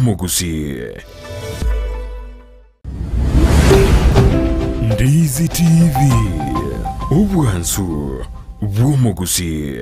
bw'omogusii. Ndizi TV, obwansu bw'omogusii.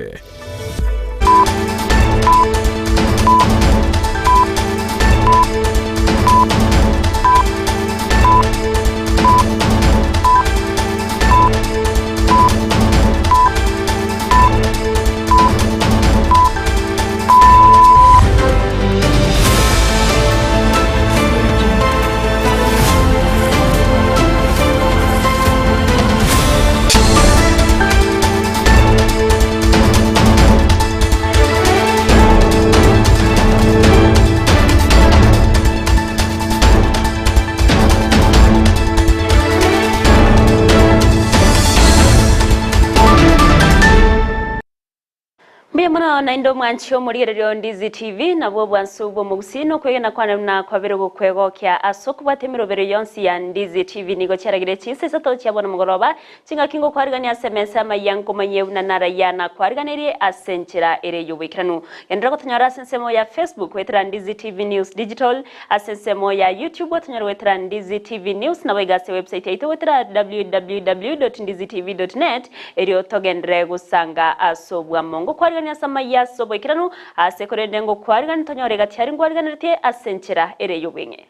Mbuya mono naende omwanchi omorigereria o Ndizi TV, nabwo obwansu bw'omogusii na okwegena kwane buna kwabire gokwegokia ase okobwata emeroberio yonsi ya Ndizi TV nigo chiaragire chinsa isato chia bono mogoroba, chingaki ngokwarigania ase emesa amaiya nkomanyie buna naraiya nakwariganirie ase enchera ere y'oboikeranu. Genderera gotonyora ase ensemo ya Facebook goetera Ndizi TV News Digital, Ase ensemo ya YouTube otonyore goetera Ndizi TV News naboigo ase website yaito goetera www.ndizitv.net erio togenderere gosanga ase obwamo. Ngokwarigania ase amayia ase oboikeranu ase korende ngokwarigania tonyore egati aria ngwariganeretie ase enchera ere y'obweng'e.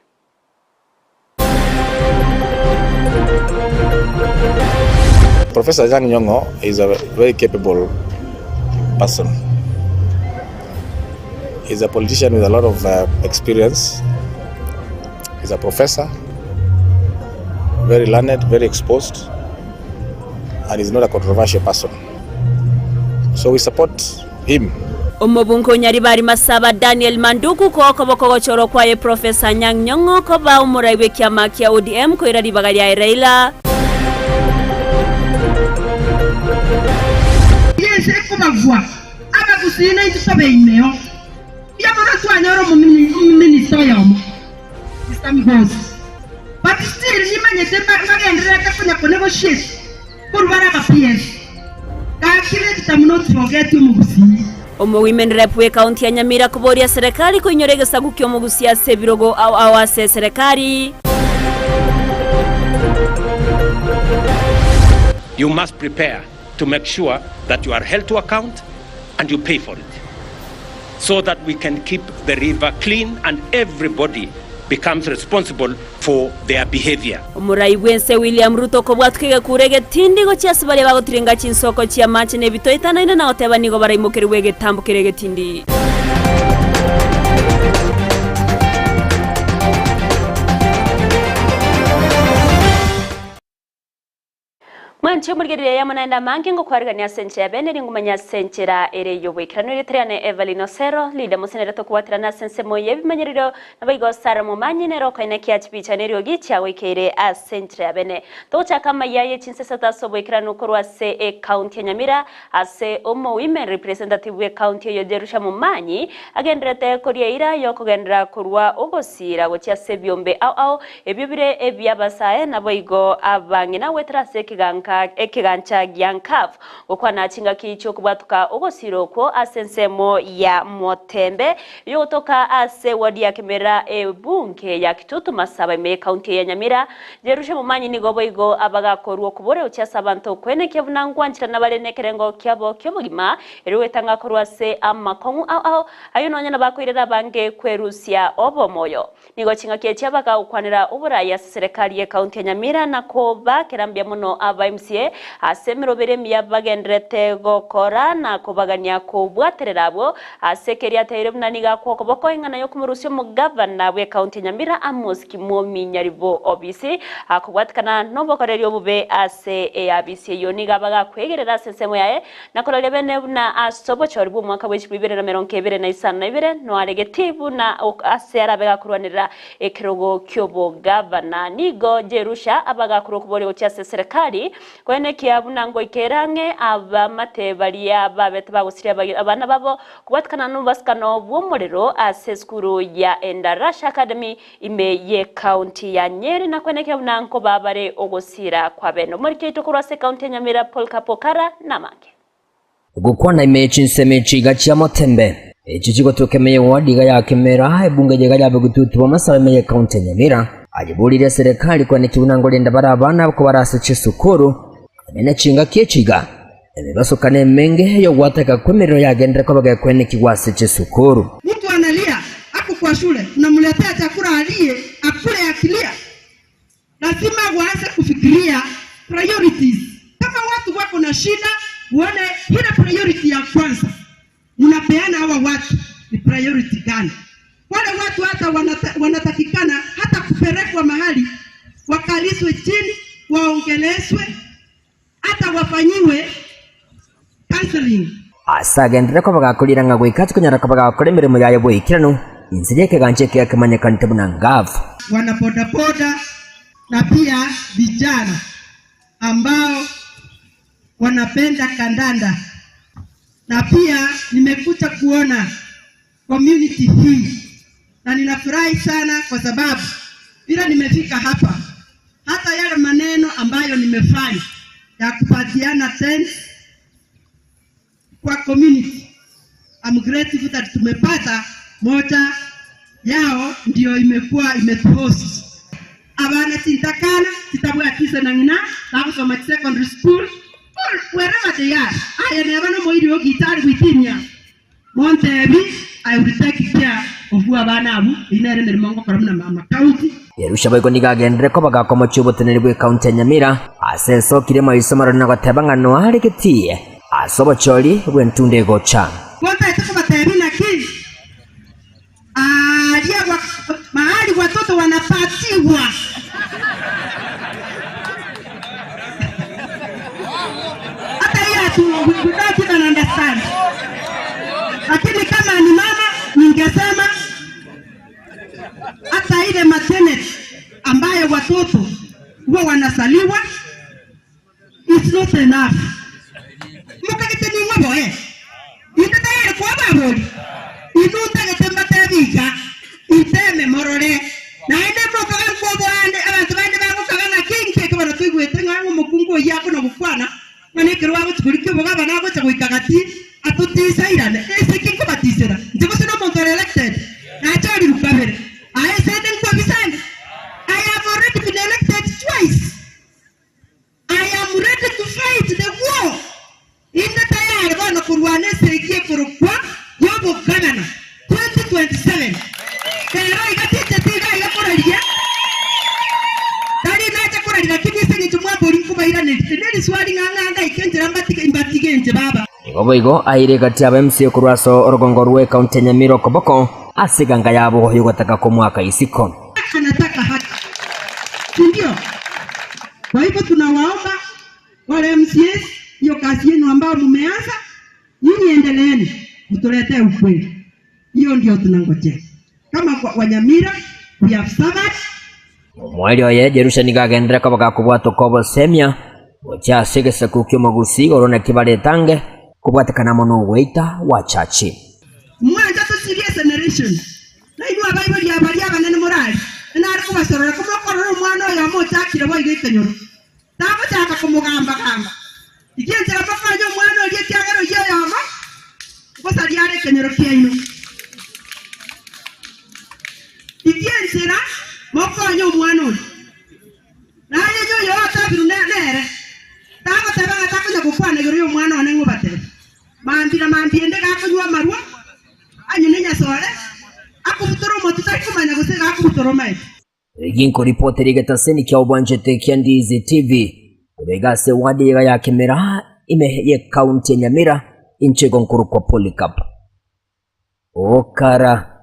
Professor Anyang' Nyong'o is a very capable person. He's a politician with a lot of uh, experience. He's a professor, very learned, very exposed, and he's not a controversial person. So we support him. Omobunge o Nyaribari Masaba Daniel Manduku koa okoboko gochorwa kwaye Professor Anyang' Nyong'o koba omorai bw'ekiama kia ODM koira ribaga riaye Raila. Ense ekobagwa abagusii naintwe tobe imeo. Mbuya mono twanyora omominista oyomo Mister Migosi but still nimanyete mbagendererete konya ko negotiate korwa bare aba PS. Gaki let them not forget omogusii. Omowomen Rep bw'ekaunti ya Nyamira koboria serekari koinyora egesaku ki'omogusii ase ebirogo ao ao ase eserekari. You must prepare to make sure that you are held to account and you pay for it so that we can keep the river clean and everybody becomes responsible for their behavior. Omorai bw'ense William Ruto okobwatuka egekuro egetindi gochia ase baria bagotiringa chinsoko chi'amache na ebito etanaine na goteba nigo baraimokerigwe egetambo keria egetindi. Mwanche omorigereria yamo naende amange ngokwarigania ase enchera ya bene ringumanye ase enchera ere y'oboikeranu erieta riane Evelyn Osero, leader mose nere tokobwaterana ase ensemo y'ebimanyererio naboigo Sarah Momanyi nere okoenekia chipicha neriogi chiagoikeire ase enchera ya bene. Togochaka amaiya ye chinsesata ase oboikeranu korwa ase ecounty ya Nyamira ase omo women representative bw'ecounty eyo Jerusha Momanyi agendererete koria eira yokogenderera korwa ogosiira gochia ase ebiombe ao ao Ebio bire ebi'abasae, naboigo abang'ina goetera ase ekeganka ekegancha gia Nkaf, gokwana chingaki chi'okobwatoka ogosiira okwo ase ensemo ya Motembe, yogotoka ase ward ya Kemera ebunge ya Kitutu Masaba ime y'ecounty ya Nyamira. Jerusha Momanyi nigo boigo abagakorwa okobora gochia ase abanto koenekia buna ngwancherana bare nekerengo kiabo ki'obogima erio goetanga korwa ase amakong'u ao ao ayio nonya nabakoirera abange kwerusia obomoyo. Nigo chingaki echi abagakwanera oboraai ase serekari y'ecounty ya Nyamira na kobakera mbuya mono aba MCA ase emeroberi emiya bagendererete gokora na kobagania kobwaterera abwo ase keria ateire buna nigo akwa okoboko eng'ana yokomorusia omogavana bw'ecounty ya Nyamira Amos Kimwomi Nyaribo obisi akobwatekana nobokoreri obobe ase eabisi eyio nigo abagakwegerera ase ensemo yaye Na kororia bene buna ase obochori bw'omwaka bwe chilifu ibere na merongo ebere na isano na ibere noaregeti buna ase arabe gakorwanerera ekerogo ki'obogavana. Nigo Jerusha abagakorwa okoboria gochia ase eserekari, koenekia buna ngoika ere ang'e abamate baria babete bagosiria abana babo kobwatikana nomobasikano bw'omorero ase esukuru ya Endarasha Academy Ime y'ecounty ya Nyeri na kwenekera buna nkoba bare ogosiira kw'abene. Omoriki oito korwa ase ecounty ya Nyamira Paul Kapokara namange. Gokwana ime ye chinsemo echi iga chia Motembe. Echio chigotuka ime y'eward iga ya Kimera, ebunge eye iga yabegututu b'amasabo ime y'ecounty ya Nyamira. Ayeboririe eserekari koenekia buna nkorenda bare abana abwo kobare ase chisukuru, nonya ne chingaki echi iga. Emebasokano emenge y'ogwateka kw'emerero yagenderere koba gekwenekigwa ase chisukuru. Mtu analia ako kwa shule unamletea chakula alie akule akilia lazima waanze kufikiria priorities kama watu wako na shida uone ile priority ya kwanza mnapeana hawa watu ni priority gani wale watu hata wanata, wanatakikana hata kupelekwa mahali wakalizwe chini waongelezwe hata wafanyiwe counseling. Ase agenderere koba gakorira ng'a goika tikonyara koba gakora emeremo yaye boikeranu, inse y'ekegancha eke gekemanyekanete buna Ngavu. Wanabodaboda na pia vijana ambao wanapenda kandanda, na pia nimekuja kuona community hii na ninafurahi sana kwa sababu vile nimefika hapa, hata yale maneno ambayo nimefanya ya kupatiana tents kwa community, I'm grateful that tumepata moja yao ndio imekuwa imetuhost abana tintakana titabwakise na ng'ina bagosoma secondary school or wherever they are aya neba nomoiri ogitari gwitinya montebi I will take care of abana abu inere emirimo ngokora buna mama county. Yerusha boigo nigo agenderere koba gakomochia oboteneneri bw'ecounty ya Nyamira ase ensokire maiso marore na goteba ng'a noare getii ase obochori bw'entunda egocha. Bontaete kobatebia naki aaria mahali watoto wanapatiwa. Hata hiyo hatu we don't even understand. Lakini kama ni mama ningesema hata ile maternity ambayo watoto huwa wanasaliwa it's not enough. Mukagete ning'o boe inde tayari kwa babori inutagete mbatebiga iteme morore naende mokaga nkoboande abanto bande bagokaga ng'a kinki eke bono toigwete ng'a omokungu oyio akona gokwana ng'a nekero agochi korikia obogaba nagocha goika gati atotisairane ase ki nkobatisera inche gose na omonto ore elected nachoriru kabere aye ase ende nkwabisande I have already been elected twice I am ready to fight the war inde tayari bono korwana esegi ekorokwa y'obogabana 2027 rero iga tincheti iga iga koraria tari nacha koraria lakini ase eng'encho mwambori nkobairaneria eri neriswali ng'a ng'a ngaike enchera mbatige mbatige inche baba. Igo boigo aire egati y'aba MCA korwa ase orogongo rw'ecounty ya Nyamira okoboko ase eganga yabo y'ogotaka kw'omwaka isiko. Anataka haki, si ndio? Kwa hivyo tunawaomba wale MCAs, hiyo kazi yenu ambayo mumeanza, nyinyi endeleeni mtuletee ukweli. Hiyo ndio tunangojea. Kama kwa Wanyamira, we have suffered. Omweri oye Jerusha nigo agenderere koba gakobwatoka obosemia gochia ase egesaku ki'omogusii igoro naki baretange kobwatekana amo nogoita gwa chachi. Mwancha tosirie generation, na inwe abaibori abaria abanene morari, nare kobasorora komokorora omwana oyomo ochakire boigo ekenyoro, tagochaka komogamba-gamba. Rigia enchera mokonye omwana oria ekiagera oyio oyomo ngosaria are ekenyoro kiaino. Rigia enchera mokonye omwana oria. Naye onye oyo otabiru nere, tagoteba ng'a takonya gokwana igoro y'omwana one ng'obatebie. Mambia na mambia ende gakonywa amarwa, anywe nenyasore, akobutora omotwe tari komanya gose gakobutora omaete. Egi nkoripotera egetaseni kia obwanchete kia Ndizi TV korwa iga ase ewadi iga ya Kimera ime y'ecounty ya Nyamira inche igo nkorokwa Polycarp Okara.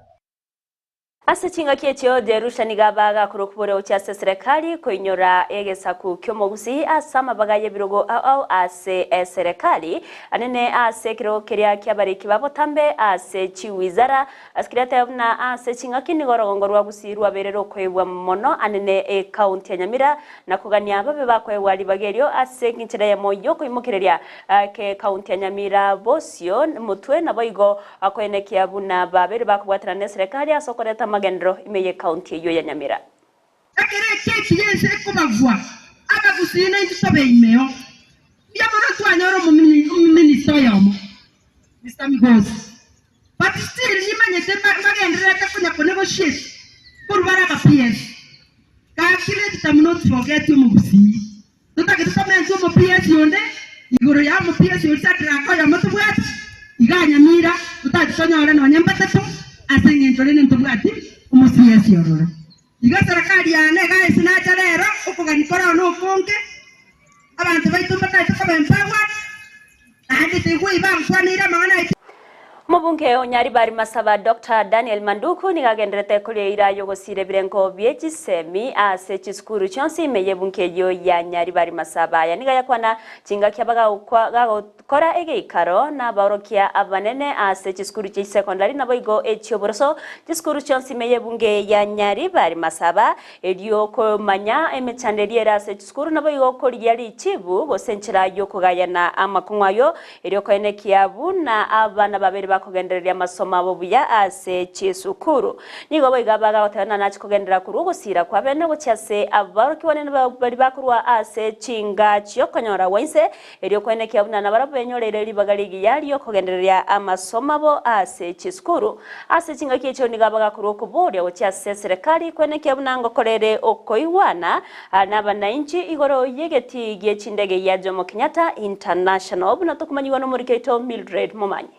Ase chingaki echio Jerusha nigo aba agakora okobora gochia ase eserekari koinyora egesaku ki'omogusii ase amabaga y'ebirogo ao ao ase eserekari, anene ase ekerogo keria ki'abariki ba botambe ase chiwizara. Ase keria ateba buna ase ching'aki nigo orogongo rwa Gusii rwabeire rokoigwa mono anene ekaunti ya Nyamira na kogania babe bakoegwa ribaga erio ase enchera eyemo y'okoimokereria ake ekaunti ya Nyamira bosio motwe naboigo akoenekia buna babeire bakobwatana neserekari ase okoreta amagenderero ime y'ekaunti eyio ya Nyamira. Ekero ekechi y'ense ekobagwa, abagusii naintwe tobe imeo. Mbuya mono twanyora omominista oyomo, Mister Migosi. But still nimanyete mbagendererete konya ko negotiate korwa bare aba PS. Gaki let them not forget omogusii. Totagete tomentwe omo PS onde igoro ya omo PS oria Shadrack oyomo tobwati iga Nyamira totachi tonyore nonye mbatato ase eng'encho rende ntobwati omo CS ororo. Iga serikali yane iga ase nacha rero okogania kore one okonge abanto baito mbatagete koba empowered naende tigwe bankwaneire amang'ana aito. Omobunge o Nyaribari Masaba Doctor Daniel Manduku nigo agenderete koria eira y'ogosiira ebirengo bie chisemi ase chisukuru chionsi ime y'ebunge eyio ya Nyaribari Masaba. Aya nigo ayakwana chingaki abagakora egeikaro nabaorokia abanene ase chisukuru chia chisecondary naboigo echi'oboroso chisukuru chionsi ime y'ebunge ya Nyaribari Masaba erio komanya emechando eria ere ase chisukuru naboigo korigia richibu gose enchera y'okogayana amakong'u ayio Erio koenekia buna abana babere bakogendereria amasomo abo buya ase chisukuru. Nigo boigo abagagoteba ng'a nache kogenderera korwa ogosiira kw'abene gochia ase aborokigwa nene baria bakorwa ase chinga chi'okonyora gwa inse, erio koenekia buna nabarabwo benyoreire ribaga rigiya ri'okogendereria amasomo abo ase chisukuru. Ase chingaki echio nigo abagakorwa okoboria gochia ase eserekari koenekia buna ngokora ere okoigwana Nabanainchi igoro y'egetii gie chindege ya Jomo Kenyatta International, buna tokomanyigwa nomoriki oito Mildred Momanyi.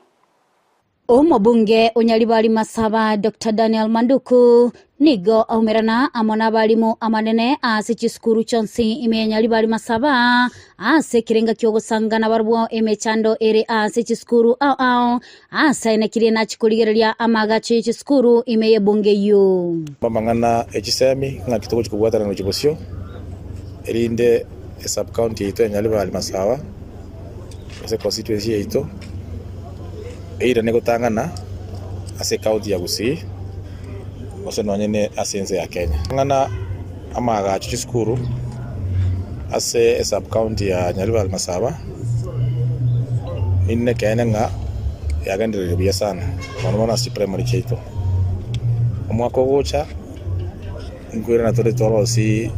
Omobunge o Nyaribari Masaba Doctor Daniel Manduku nigo aumerana amo nabarimu amanene ase chisukuru chionsi ime ya Nyaribari Masaba ase ekerenga ki'ogosangana barabwo emechando ere ase chisukuru ao ao ase aenekirie nachi korigereria amaagacho ye chisukuru ime y'ebunge eyio. Amang'ana e chisemi ng'aki togochia kobwatana gochia bosio, erinde esub-county yaito ya Nyaribari Masawa, gose econstituency yaito, eirane gotang'ana ase ecounty ya Gusii, gose nonye ne ase ense ya Kenya. Amang'ana amaagacho chisukuru ase esub-county ya Nyaribari Masawa, ninde nekeene ng'a yagendereire buya sana, mono mono ase chiprimary chiaito. Omwaka ogocha nkoirana tore torosie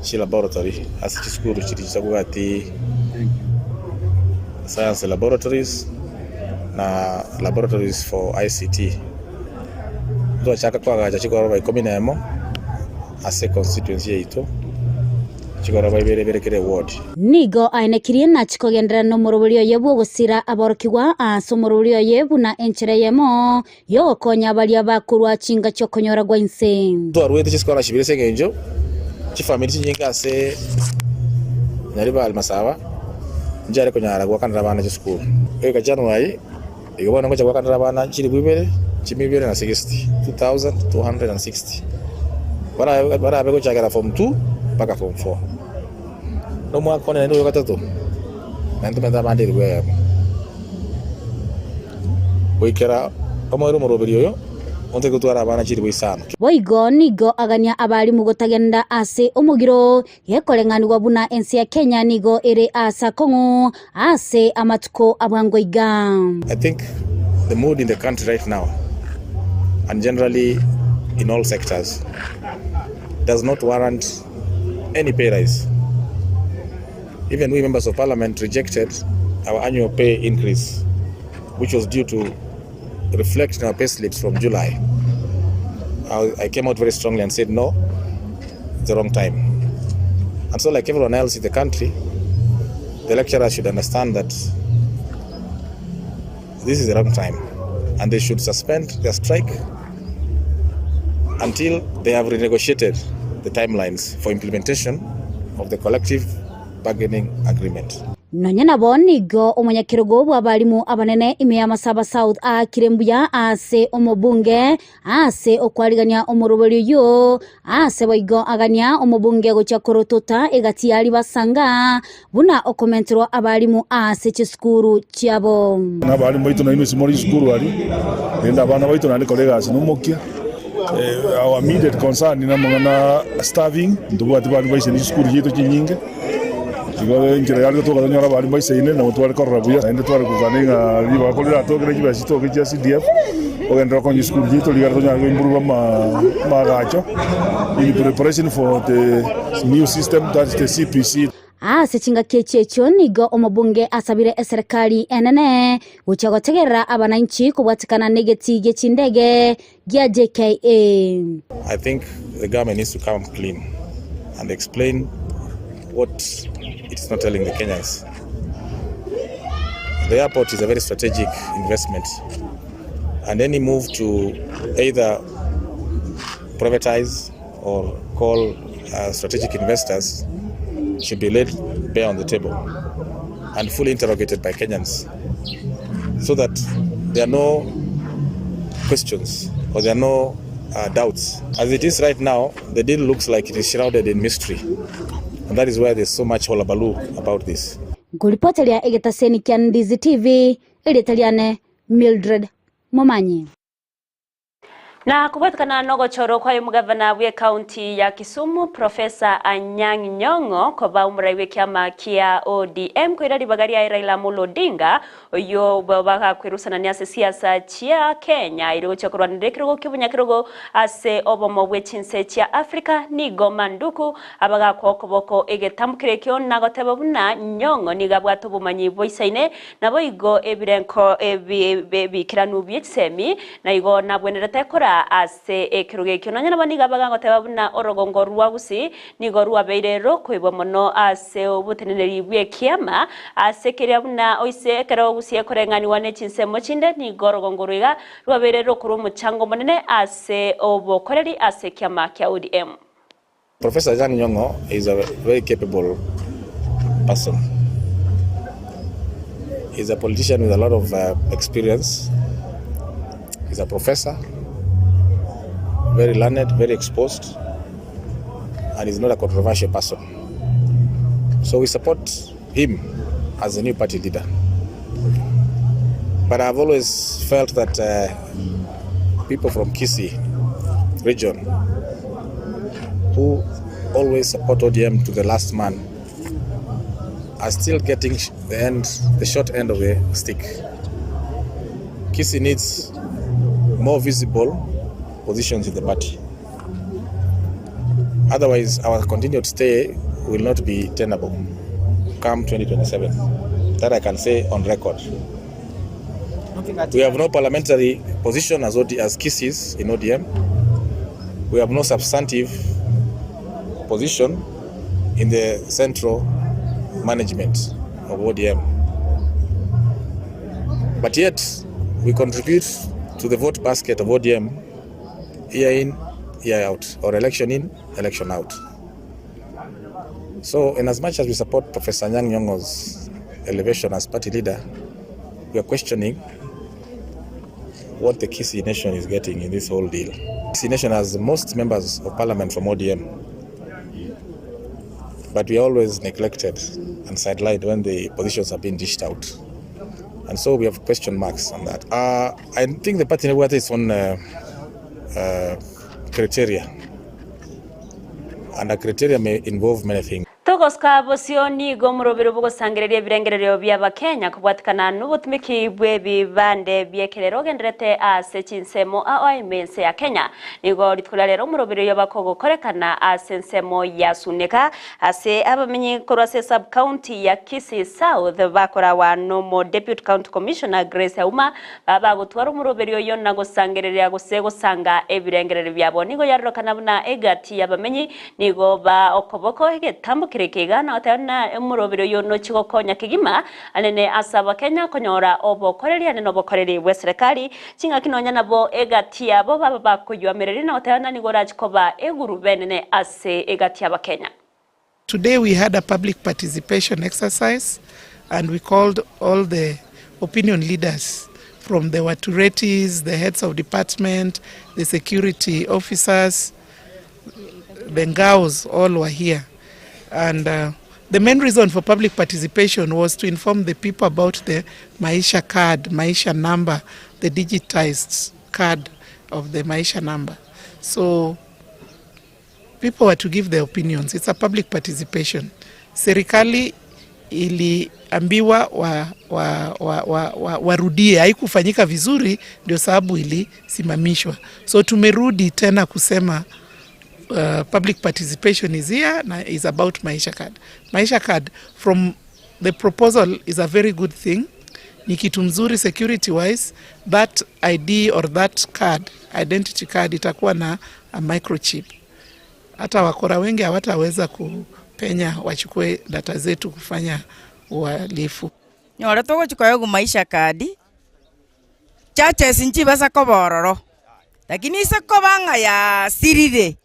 chilaboratory ase chisukuru chiria chitabwati science laboratories na laboratories for ICT. Ntwachaka koagacha chigoroba ikomi na emo ase econstituency yaito, chigoroba ibere ibere kera eward. Nigo aenekirie nachi kogenderera nomorobori oye bw'ogosira aborokigwa ase omorobori oye buna enchera eyemo y'ogokonya baria bakorwa chinga chi'okonyora gwa inse. Twaruete chischolarship ase engencho chifamiri chinyinge ase Nyaribari Masaba nchiare konyara goakanera abana chisukuru. Goika January igo bono ngocha goakanera abana chilifu ibere chimia ibere na 60, 2260, barabe barabe gochakera form two mpaka form four. Na omwaka one naende oyo gatato, naende ntomanyete abande elifu eyemo. Goikera omoerio omoroberi oyo, ontari gotwara abana chilifu isano. Boigo nigo agania abalimu gotagenda ase omogiro, gekoreng'anigwa buna ense ya Kenya nigo ere aase akong'u ase amatuko a bwango iga. I think the mood in the country right now and generally in all sectors does not warrant any pay rise. Even we members of parliament rejected our annual pay increase which was due to reflect in our pay slips from July. I, I came out very strongly and said no, it's the wrong time. And so like everyone else in the country, the lecturers should understand that this is the wrong time and they should suspend their strike until they have renegotiated the timelines for implementation of the collective bargaining agreement. Nonya nabo nigo omonyakerogo bw'abalimu abanene ime ya Masaba South aakire mbuya ase omobunge ase okwarigania omoroberi oyio, ase boigo agania omobunge gochia korotota egati ya ribasanga buna okomenterwa abalimu ase chisukuru chiabo. Nabalimu baito nainwe ase more chisukuru aria, rende abana baito naende kora egasi nomokia. Our immediate concern namang'ana a staffing, ntobwati balimu baisaine chisukuru chiaito chinyinge, igo enchera yare togotonyora abalimu baisaine nabo tware korora buya, naende tware kogania ng'a ribaga kori riratokere chibesa chitoke chia CDF, ogenderere gokonya chisukuru chiaito rigere tonyare koimprove amaagacho in preparation for the new system that is the CBC. Ase chingaki echi echio nigo omobunge asabire eserekari enene gochia gotegerera abananchi kobwatekana negetii gie chindege gia JKIA. I think the government needs to come clean and explain what it's not telling the Kenyans. The airport is a very strategic investment and any move to either privatize or call uh, strategic investors should be laid bare on the table and fully interrogated by Kenyans so that there are no questions or there are no uh, doubts. As it is right now, the deal looks like it is shrouded in mystery. And that is why there's so much hullabaloo about this. Nkoripoteria egetaseni kia Ndizi TV, erieta riane Mildred Momanyi. Na kobwatekana nogochorwa kwaye omogavana bw'ecounty ya Kisumu Professor Anyang' Nyong'o koba omorai bw'ekiama kia ODM koira ribaga riaye Raila Amolo Odinga oyio bagakwerusanania ase siasa chia Kenya ere gochia korwanera ekerogo ki'obonyakerogo ase obomo bwe chinse chia Africa nigo Manduku abagakoa okoboko egetambo keria ekio na goteba buna Nyong'o nigo abwate obomanyi boisaine Naboigo ebirenko ebi ebiikeranu bie chisemi, na igo nabwenerete kora ase ekerogo ekio. Nonya nabo nigo abagagoteba buna orogongo rwa Gusii nigo rwabeire rokoibwa mono ase oboteneneri bw'ekiama, ase keria buna oise ekero Gusii ekoreng'anigwa ne chinsemo chinde, nigo orogongo rwaiga rwabeire rokorwa omochango omonene ase obokoreri ase ekiama kia ODM. Professor Anyang' Nyong'o is a very capable person. He's a politician with a lot of uh, experience. He's a professor, very learned, very exposed, and he's not a controversial person. So we support him as a new party leader. But I've always felt that uh, people from Kisii region who always support ODM to the last man are still getting the end, the short end of the stick. Kisii needs more visible positions in the party. Otherwise, our continued stay will not be tenable come 2027. That I can say on record. We have no parliamentary position as, OD, as Kisiis in ODM. We have no substantive position in the central management of ODM. But yet, we contribute to the vote basket of ODM year in, year out, or election in, election out. So, in as much as we support Professor Anyang' Nyong'o's elevation as party leader, we are questioning what the Kisii nation is getting in this whole deal. Kisii nation has most members of parliament from ODM, but we are always neglected and sidelined when the positions are being dished out. And so we have question marks on that. Uh, I think the party has its own uh, uh, criteria, and a criteria may involve many things. Togosuka bosio nigo omorobero bw'ogosangereria ebirengererio bi'Abakenya kobwatikana nobotumeki bw'ebibande bi'ekerero ogenderete ase chinsemo ao ime ense ya Kenya. Nigo rituko ria rero omorobero oyo bakogokorekana ase ensemo ya Suneka ase abamenyi korwa ase sub county ya Kisii South bakorawa nomo Deputy County Commissioner Grace Auma Abagotwara omoroberio oyo na gosangereria gose gosanga ebirengererio biabo nigo yarorokana buna egati y'abamenyi nigo ba okoboko egetambo kere ekeiga na goteba buna omoroberio oyo nochie gokonya kegima anene ase abakenya konyora obokoreri ande nobokoreri bw'eserekari chingaki nonya nabo egati yabo baba bakoyuamereria na goteba buna nigo orachie koba egurube enene ase egati y'abakenya. Today we had a public participation exercise and we called all the opinion leaders from the Waturetis, the heads of department, the security officers, the Ngaos, all were here. And uh, the main reason for public participation was to inform the people about the Maisha card, Maisha number, the digitized card of the Maisha number. So People were to give their opinions. It's a public participation. Serikali iliambiwa wa, wa, wa, wa, wa, warudie, haikufanyika vizuri, ndio sababu ilisimamishwa. So tumerudi tena kusema uh, public participation is here na is about Maisha Card. Maisha Card from the proposal is a very good thing. Ni kitu mzuri security wise that ID or that card, identity card itakuwa na a microchip. Hata wakora wengi hawataweza kupenya wachukue data zetu kufanya uhalifu. Nyore togochia koegwa Maisha Card, churches nchibasa koba ororo, lakini ase koba ng'a yasirire,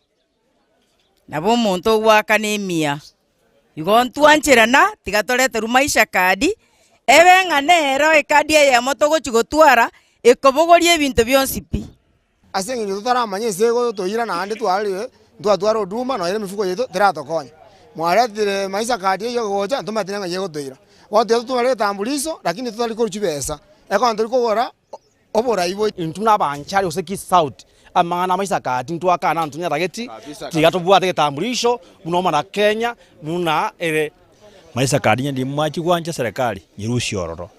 nabo omonto ogoakana emiya. Igo ntwancherana, tiga toreterwe Maisha Card, ebe ng'a nero ekadi eyemo togochia gotwara, ekobogoria ebinto bionsi pi. Ase engencho totaramanya ase egotoira naende twarorire, ntwatwara huduma nonya emifuko yaito teratokonya. Mwaretire maisha card eywo egocha ntomanyeti neng'ai egotoira. Bono tiga totware egetambulisho lakini totari korwa chibesa, ekero tori kogora oborai bwaito. Intwe buna abanchari gose Kisauti, amang'ana a maisha card ntwakana ntonyatageti, tiga tobwate egetambulisho buna omwana Kenya buna ere. Maisha card onye ndimwachi gwancha serikali, nyerusie ororo.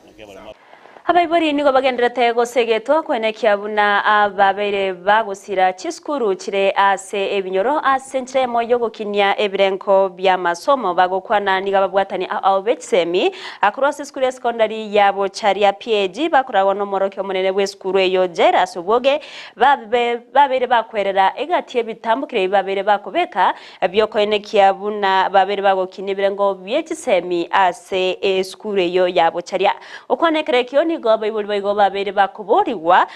Abaibori nigo bagendererete gosegetwa koenekia buna ababeire bagosira chisukuru chire ase ebinyoro ase enchera eyemo y'ogokinia ebirengo bi'amasomo. Bagokwana nigo ababwatani ao b'echisemi korwa ase esukuru ya secondary ya Bocharia PAG bakoragwa nomorokia omonene bw'esukuru eyo Jairus Obwoge babeire bakwerera egati y'ebitambokero ebi babeire bakobeka Biokoenekia buna babere bagokinia ebirengo bie chisemi ase esukuru eyio ya bocharia. Gokwana ekero ekio nigo abaibori baigo babeire bakoborigwa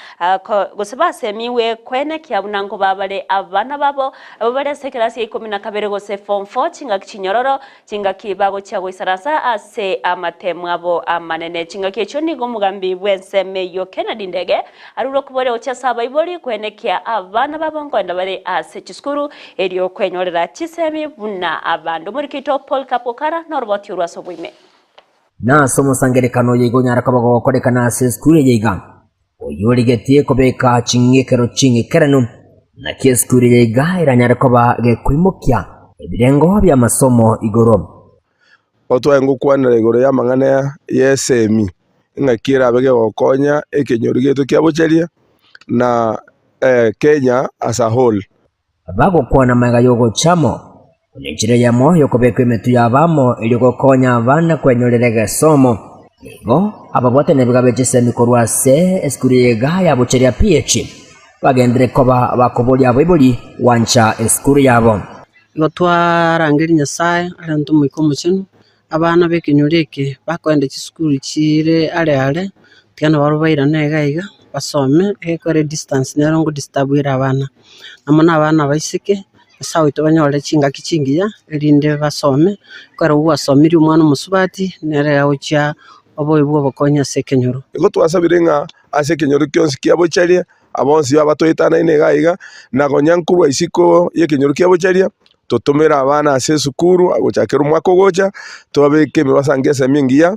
gose basemiwe koenekia buna nkobabare abana babo abwo bare ase ekerasi ya ikomi na kabere gose form four chingaki chinyororo chingaki bagochia goisaransa ase amatemu abo amanene. Chingaki echio nigo omogambi bw'ensemo eyio Kennedy Ndege arure okoboria gochia ase abaibori koenekia abana babo nkoenda bare ase chisukuru erio kwenyorera chisemi buna abande. Omoriki oito Polycarp Okara noroboti orwo ase oboime. Na ase omosangererekano oyo iga onyare koba gogokorekana ase esukuru eye iga, oyio origetie kobeka ching'ekero ching'ikeranu, naki esukuru eye iga eranyare koba gekoimokia ebirengo bi'amasomo igoro. Otwae ngokwanera igoro y'amang'ana y'esemi, ng'aki erabe gegokonya ekenyoro giaito kia Bocharia na Kenya as a whole. Bagokwana magega y'ogochamo, buna enchera eyemo y'okobekwa emetwe y'abamo erio gokonya abana kwenyorera egesomo. Nigo ababwatani abiga be chisemi korwa ase esukuru eyega ya Bocharia PH bagendire koba bakoboria abaibori gwancha esukuru yabo. Igo twarangeria Nyasae arente Omoika Omochenu, abana b'ekenyoro eke bakoenda chisukuru chire are are, tiga nabarabwo bairane iga iga basome, egekora edistance nero ngodisturb ere abana. Amo na abana abaiseke, Nyasae oito banyore chingaki chingiya erinde basome, ekero gwasomirie omwana omosubati, nere agochia obobe bwa obokonyi ase ekenyoro. Igo twasabire ng'a ase ekenyoro gionsi kia Bocharia, abonsi abatoetanaine iga iga, na konya nkorwa isiko y'ekenyoro kia Bocharia, totomere abana ase esukuru gochakera omwaka ogocha, tobabeke emebasango esemi engiya,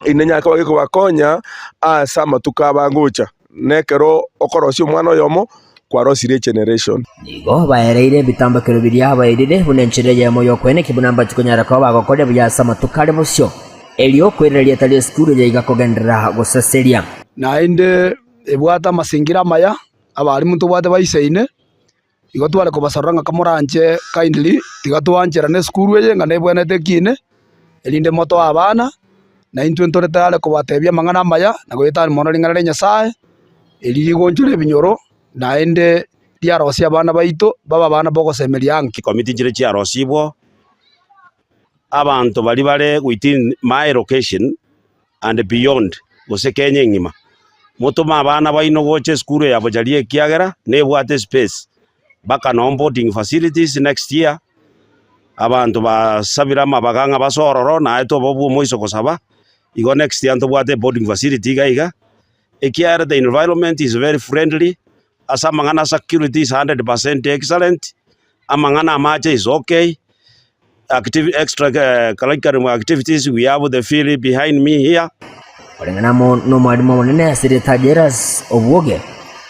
erinde nyare koba gekobakonya ase amatuko abo agocha. Na ekero okorosia omwana oyomo, kwarosirie egeneration. Nigo baereire ebitambokero biria bairire buna enchera eyemo y'okoenekia buna mbache konyara koba bagokoria buya ase amatuko are bosio, erio koirera rieta ri'esukuru eye iga kogenderera goseseria. Naende ebwate amasingira amaya, abalimu ntobwate baisaine, igo tware kobasarora ng'a kamoranche kindly, tiga toancherane esukuru eye ng'a nebwenerete ekine, erinde motoe abana, na intwe ntore tayari kobatebia amang'ana amaya, na goetania mono ring'ana ria Nyasaye, eri rigoonchora ebinyoro, naende riarosia abana baito babe abana bogosemeria ange. Chikomiti nchire chiarosibwo, abanto baria bare within my location and beyond, gose Kenya engima, motome abana baino gocha esukuru eye ya Bocharia ekiagera nebwate espace mpaka noo boarding facilities next year, abanto basabire amabaga ng'a basoe ororo naye tobe obwo omoiso gosaba, igo next year ntobwate boarding facility iga iga, ekiagera the environment is very friendly, ase amang'ana a security is 100% excellent, amang'ana amache is okay, activi extra curriculum activities we have the field behind me here. Koreng'ana amo nomwalimu omonene ase erieta Jairus Obwoge,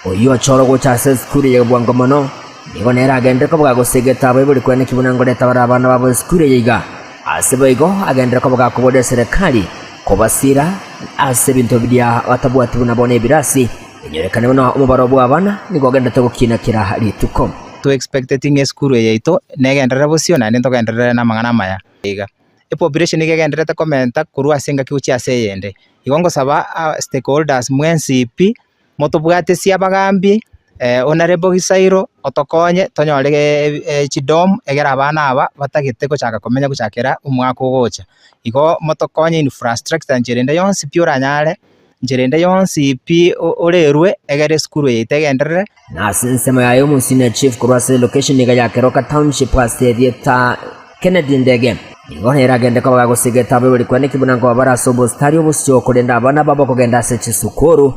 oyio ochorwa gocha ase esukuru eye bwango mono, nigo nere agenderere koba gagosegeta abaibori kweneki buna ngoreta bare abana babo esukuru eye iga. Ase boigo agenderere koba gakoboria eserekari kobasira ase ebinto biria batabwati buna bono ebirasi, enyorekane buna omobaro bw'abana nigo ogendererete gokina kera rituko. to expecteti ng'a esukuru eye yaito negenderere bosio naende ntogenderere na amang'ana amaya iga. Epopulation nigo egendererete komenta korwa ase engaki gochia ase eyende. Igo ngosaba stakeholders mwensi pi, motobwatesie abagambi, honourable Gisairo otokonye tonyore chidorm egere abana aba batagete gochaka komenya gochakera omwaka ogocha. Igo motokonye infrastructure nchera ende yonsi pi oranyare, nchera ende yonsi pi orerwe egere esukuru eye yaito egenderere. Na ase ensemo yaye omosenior chief korwa ase location iga ya Keroka Township ase erieta Kennedy Ndege nigo nere agende koba gagosegeta abaibori kweneki buna nkoba bare ase obositari obosio korende abana babo kogenda ase chisukuru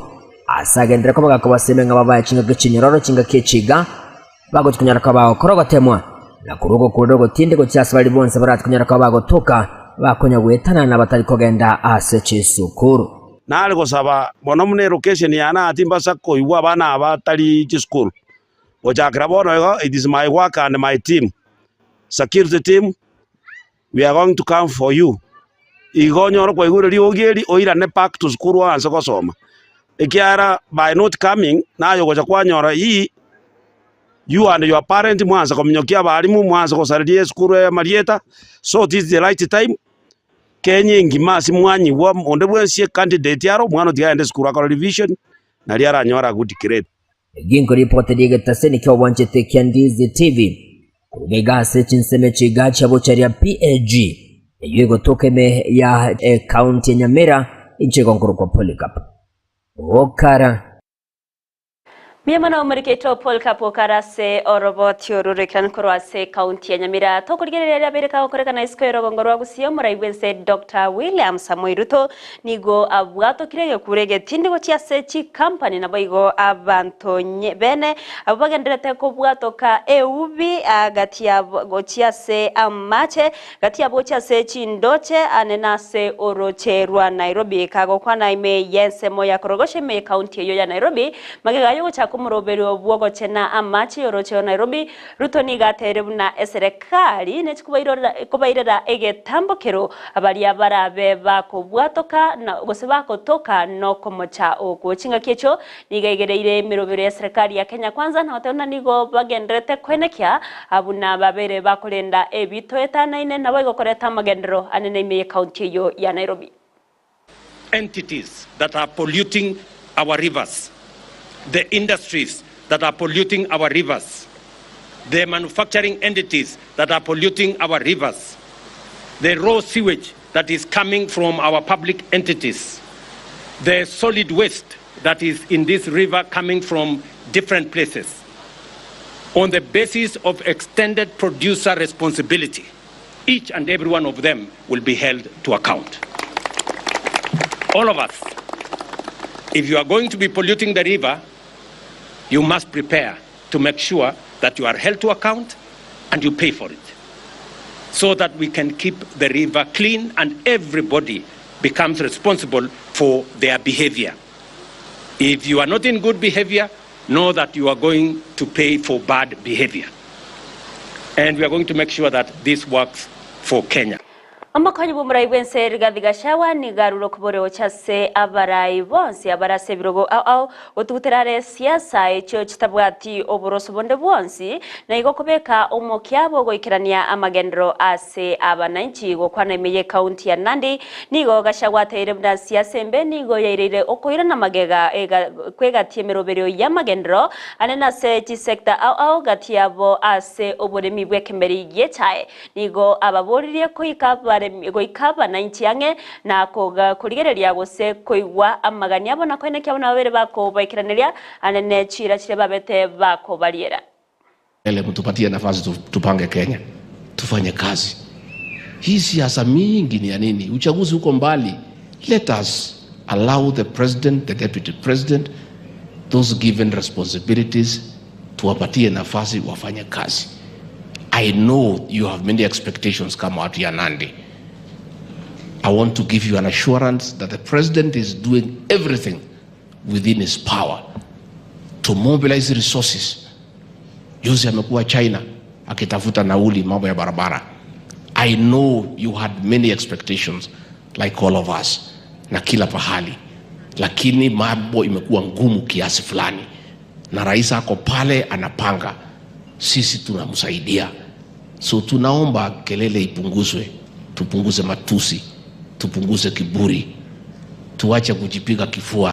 ase agendere koba gakobasemia ng'a babae chingaki chinyororo chingaki echiga bagochi konyara koba bagokora ogotemwa na korwa ogokurera ogotindi gochia ase baria bonsi barachi konyara koba bagotoka bakonya goetanana batari kogenda ase chisukuru. Nare gosaba mono buna elocation yane aa timbasa koigwa abana aba tari chisukuru. Gochakera bono igo it is my work and my team, security team, we are going to come for you. Igo onyore kwaigure riogi eri oirane back to school oanse gosoma. Ekiagera by not coming naye ogocha kwanyora hii you and your parent mwanse kominyokia abalimu, mwanse gosareria esukuru eye amarieta, so this is the right time, Kenya engima ase mwanyigwa onde bwensi ecandidate aro omwana otiga agende esukuru akore revision nario aranyore a good grade. Ginko ripoti ri'egetaseni ki'obwanchete kia Ndizi TV koruga iga ase chinsemo echiga chia bocharia PAG eyio egotoka ime ya ekaunti ya Nyamira inche igo nkorokwa Polycarp Okara. Mbuya mono omorikeito Polycarp Okara ase oroboti oru roikeranu korwa ase ekaunti ya Nyamira. Tokorigereria riabeire kagokorekana isiko y'orogongo rwa Gusii omorai bw'ense Doctor William Samoei Ruto Nigo abwatokire egekuro egetindi gochia ase chikampani naboigo abanto bene abwo bagendererete kobwatoka eubi gati yabo gochia ase amache, gati yabo gochia ase chindoche ane nase oroche rwa Nairobi. Kagokwana ime y'ensemo ya Korogosha ime y'ekaunti eyio ya Nairobi, magega y'ogochaka omoroberio bw'ogochena amache y'oroche o Nairobi, Ruto nigo ateire buna eserekari nechi kobairera egetambokero baria barabe bakobwatoka na gose bagotoka nokomocha okwo. Chingaki echio nigo aigereire emerobero ya serikali ya Kenya Kwanza na goteba buna nigo bagendererete koenekia buna babeire bakorenda ebitoetanaine naboigo koreta amagenderero anene ime y'ecounty eyio ya Nairobi. Entities that are polluting our rivers, the industries that are polluting our rivers, the manufacturing entities that are polluting our rivers, the raw sewage that is coming from our public entities, the solid waste that is in this river coming from different places. On the basis of extended producer responsibility, each and every one of them will be held to account. All of us, if you are going to be polluting the river, you must prepare to make sure that you are held to account and you pay for it so that we can keep the river clean and everybody becomes responsible for their behavior. If you are not in good behavior, know that you are going to pay for bad behavior. And we are going to make sure that this works for Kenya. Omokonyi bw'omorai bw'ense Rigathi Gachagua nigo arure okoboria gochia ase abarai bonsi abare ase ebirogo ao ao gotugutera are siasa echio chitabwati oboroso bonde bwonsi na igo kobeka omokia bw'ogoikerania amagenderero ase abananchi gokwana ime y'ecounty ya Nandi Nigo Gachagua ateire buna siasa embe nigo yaireire okoirana magega kw'egati y'emeroberio y'amagenderero ane nase chisecta ao ao gati yabo ase oboremi bw'ekemeri gi'echae. Nigo ababoririe koika abaremi goika abananchi ang'e na korigereria gose koigwa amagani abo na koenekia buna babere bakobaikeraneria ane ne chiira chiria babete bakobariera. Ele mtupatie nafasi tupange Kenya, tufanye kazi. Hii siasa mingi ni ya nini? Uchaguzi uko mbali. Let us allow the president, the deputy president, those given responsibilities, tuwapatie nafasi wafanye kazi. I know you have many expectations kama watu ya Nandi. I want to give you an assurance that the president is doing everything within his power to mobilize resources. Juzi amekuwa China akitafuta nauli mambo ya barabara. I know you had many expectations like all of us na kila pahali, lakini mambo imekuwa ngumu kiasi fulani, na rais ako pale anapanga. Sisi tunamsaidia, so tunaomba kelele ipunguzwe, tupunguze matusi, tupunguze kiburi, tuache kujipiga kifua.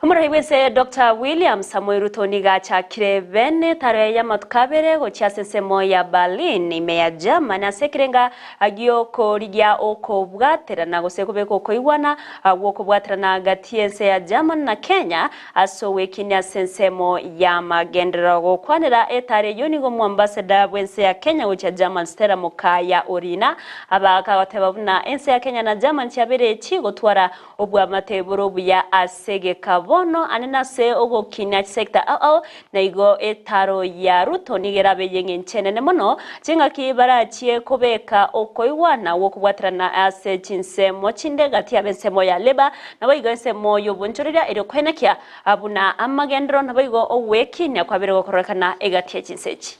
Omorai bwense Dr. William Samoei Ruto nigo achakire bene taro ya matuko abere gochia ase ensemo ya Berlin ime ya Germany ase ekerenga giokorigia okobwaterana gose kobeka okoigwana gwokobwaterana gati y'ense ya Germany na Kenya ase ogwekinia ase ensemo ya magenderero gokwanera etaro eyio nigo omoambassador bwense ya Kenya gochia Germany Stella Mokaya Orina abakagoteba buna ense ya Kenya na Germany chiabere chigotwara obwamate bore obuya ase egeka bono ane nase ogokina chisector ao ao naigo etaro ya Ruto nigo erabe ey'eng'encho enene mono ching'aki barachie kobeka okoigwana gwokobwaterana ase chinsemo chinde gati yabe ensemo ya Labour naboigo ensemo y'obonchoreria erio koenekia buna amagenderero naboigo ogwekinia kwabere gokororekana egati ya chinse echi.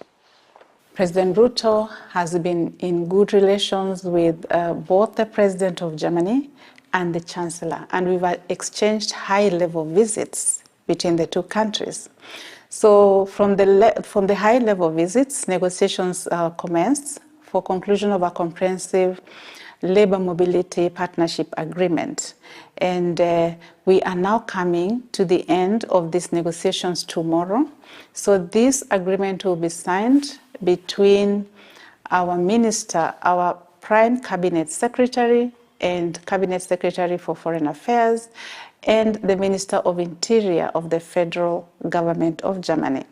President Ruto has been in good relations with both the President of Germany and the Chancellor, and we've exchanged high-level visits between the two countries. So from the high-level visits, negotiations commenced for conclusion of a comprehensive labor mobility partnership agreement. And we are now coming to the end of these negotiations tomorrow. So this agreement will be signed between our minister, our Prime Cabinet Secretary, and Cabinet Secretary for Foreign Affairs, and the Minister of Interior of the Federal Government of Germany.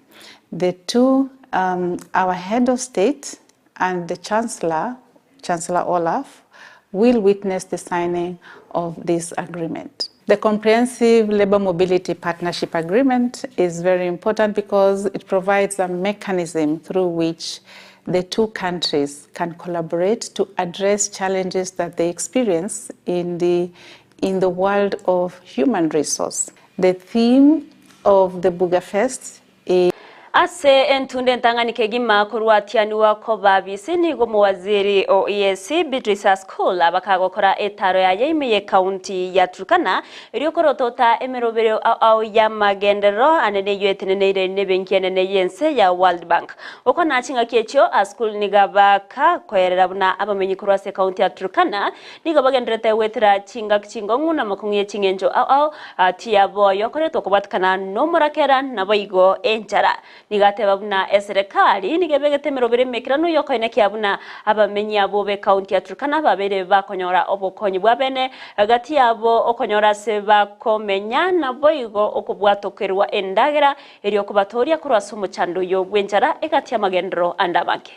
The two, our head of state and the Chancellor, Chancellor Olaf, will witness the signing of this agreement. The Comprehensive Labor Mobility Partnership Agreement is very important because it provides a mechanism through which the two countries can collaborate to address challenges that they experience in the world of human resource. The theme of the Bugafest is Ase entunde entang'ani kegima korwa atianiwa koba bisi nigo omowaziri o EAC Beatrice Askul abakagokora etaro yaye ime ye county ya Turkana erio korotota emeroberio ao ao y'amagenderero anene eyio eteneneire nebenki enene y'ense ya World Bank. Gokwana ching'aki echio Askul nigo abakakoerera buna abamenyi korwa ase county ya Turkana nigo bagendererete goetera chingaki chingong'u na amakong'u ye ching'encho ao ao tiyaboyo okoretwa kobwatekana nomorakera naboigo enchara. Nigo ateba buna eserekari nigo ebegete emerobere emekeranu yokoenekia buna abamenyi abo b'ekaunti ya Turkana babere bakonyora obokonyi bwa bene gati yabo okonyora ase bakomenya naboigo okobwatokerwa endagera erio okobatoria korwa ase omochando oyo bw'enchara egati y'amagenderero ande abange.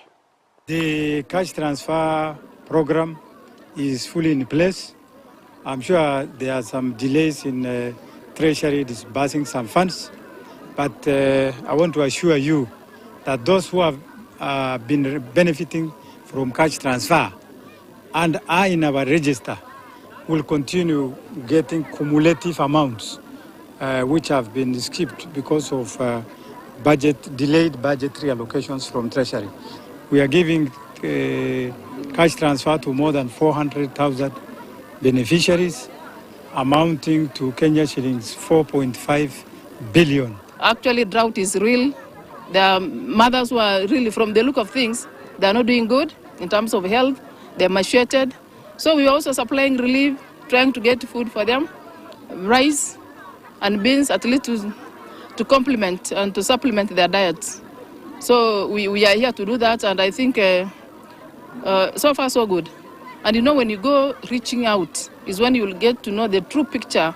The cash transfer program is fully in place. I'm sure there are some delays in Treasury disbursing some funds, but I want to assure you that those who have been benefiting from cash transfer and are in our register will continue getting cumulative amounts which have been skipped because of delayed budgetary allocations from Treasury. We are giving cash transfer to more than 400,000 beneficiaries, amounting to Kenya shillings 4.5 billion. Actually, drought is real. The mothers who are really, from the look of things, they are not doing good in terms of health. They're emaciated. So we are also supplying relief, trying to get food for them, rice and beans, at least to complement and to supplement their diets. So we are here to do that, and I think so far so good. And when you go reaching out is when you will get to know the true picture.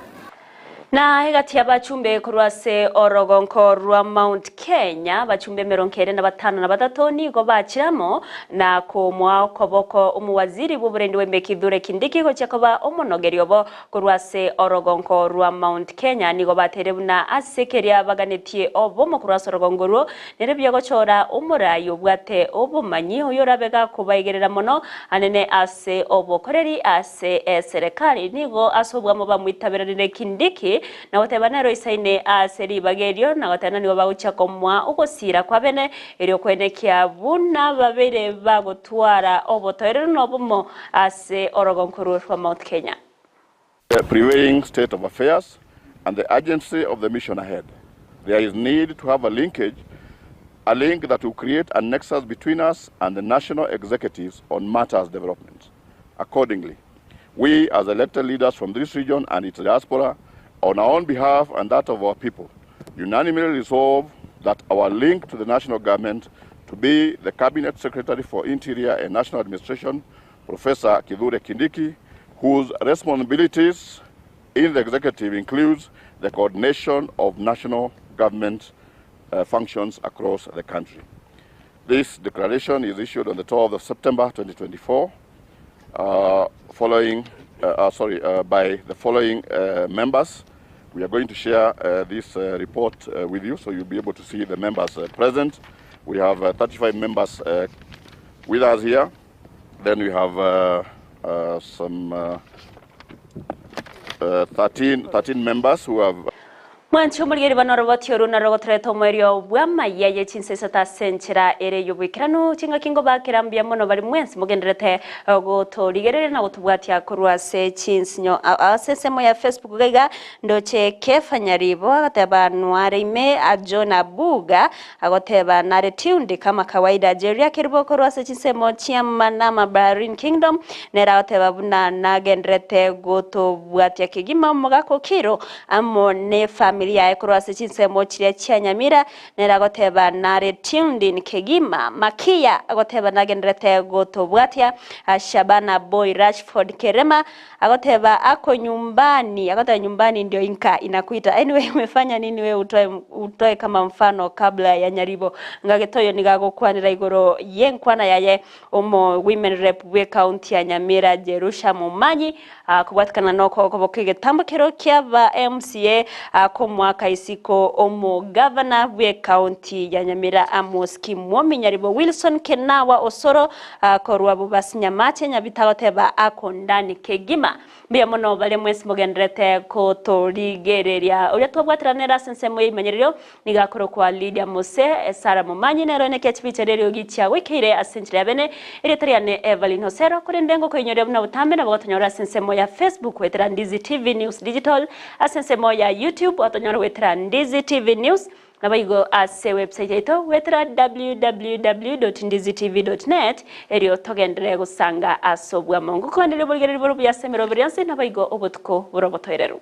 Na egati abachumbe korwa ase orogonko rwa Mount Kenya bachumbe emerongo na batano na batato nigo bachiramo na komoa okoboko omuwaziri bw'oborendi bwa Kithure Kindiki gochia koba omonogeri obo korwa ase orogonko rwa Mount Kenya nigo batere buna ase keria baganetie obomo korwa ase orogongo rwo nere buya gochora omorai obwate obomanyi oyo orabega kobaigerera mono anene ase obokoreri ase eserekari nigo ase obwamo bamwitaberanire Kindiki na goteba nero isaine ase ribagerio na goteba nigo bagochia komoa ogosira kwa bene erio kwenekia buna babere bagotwara obotoerero na obomo ase orogonko rwa Mount Kenya. The prevailing state of affairs and the urgency of the mission ahead. There is need to have a linkage A link that will create a nexus between us and the national executives on matters development. Accordingly, we as elected leaders from this region and its diaspora, on our own behalf and that of our people, unanimously resolve that our link to the national government to be the Cabinet Secretary for Interior and National Administration, Professor Kithure Kindiki, whose responsibilities in the executive includes the coordination of national government functions across the country. This declaration is issued on the 12th of September 2024, following, sorry, by the following members. We are going to share this report with you, so you'll be able to see the members present. We have 35 members with us here. Then we have some 13 members who have Mwanchi omorigeri bano oroboti oru naro gotoreta omwerio bw'amaiya ye chinsesa ase enchera ere y'oboikeranu chingaki ngobakera mbuya mono bari mwensi mogenderete gotorigereria na gotobwatia korwa ase chinsinyo ase ensemo ya Facebook gaiga ndoche Kefa Nyaribo agateba nware ime John Abuga agoteba nare tuned kama kawaida Jeria Kerubo korwa ase chinsemo chia Manama Bahrain Kingdom nera agoteba buna nagenderete gotobwatia kegima omogaka Kiro amo ne family yaye korwa ase chinsemo chiria chia Nyamira nera agoteba nare tuned in kegima Makia agoteba nagenderete gotobwatia Shabana Boy Rashford Kerema agoteba ako nyumbani agoteba nyumbani ndio inka inakuita. Anyway, umefanya nini we utoe kama mfano kabla ya Nyaribo ngagetoyo nigagokwanira igoro yenkwana yaye omo women rep we county ya Nyamira Jerusha Momanyi kubwatikana noko koboka egetambokero kia ba MCA komwaka isiko omo governor we county ya Nyamira Amos Kimwomi Nyaribo Wilson Kenawa Osoro korwa Bobasi Nyamache Nyabitagoteba ako ndani kegima mbuya mono bari mwesi mogenderete kotorigereria uria twabwatiranira ase ensemo ya imenyererio nigakorwo kwa Lydia Mose Sara Momanyi nero neke chibicha rero gichia gwikeire ase enchera ya bene erieta riane Evelyn Osero korende ngokoinyoria buna botambe nabo gotonyora ase ensemo ya Facebook wetera Ndizi TV News Digital ase ensemo ya YouTube otonyora wetera Ndizi TV News nabaigo ase website yaito wetera www.ndizitv.net erio togendere gosanga ase obwamo ngokoenderia oborigereria boro buya ase emeroberi yonsi nabaigo obotuko boro botoereru.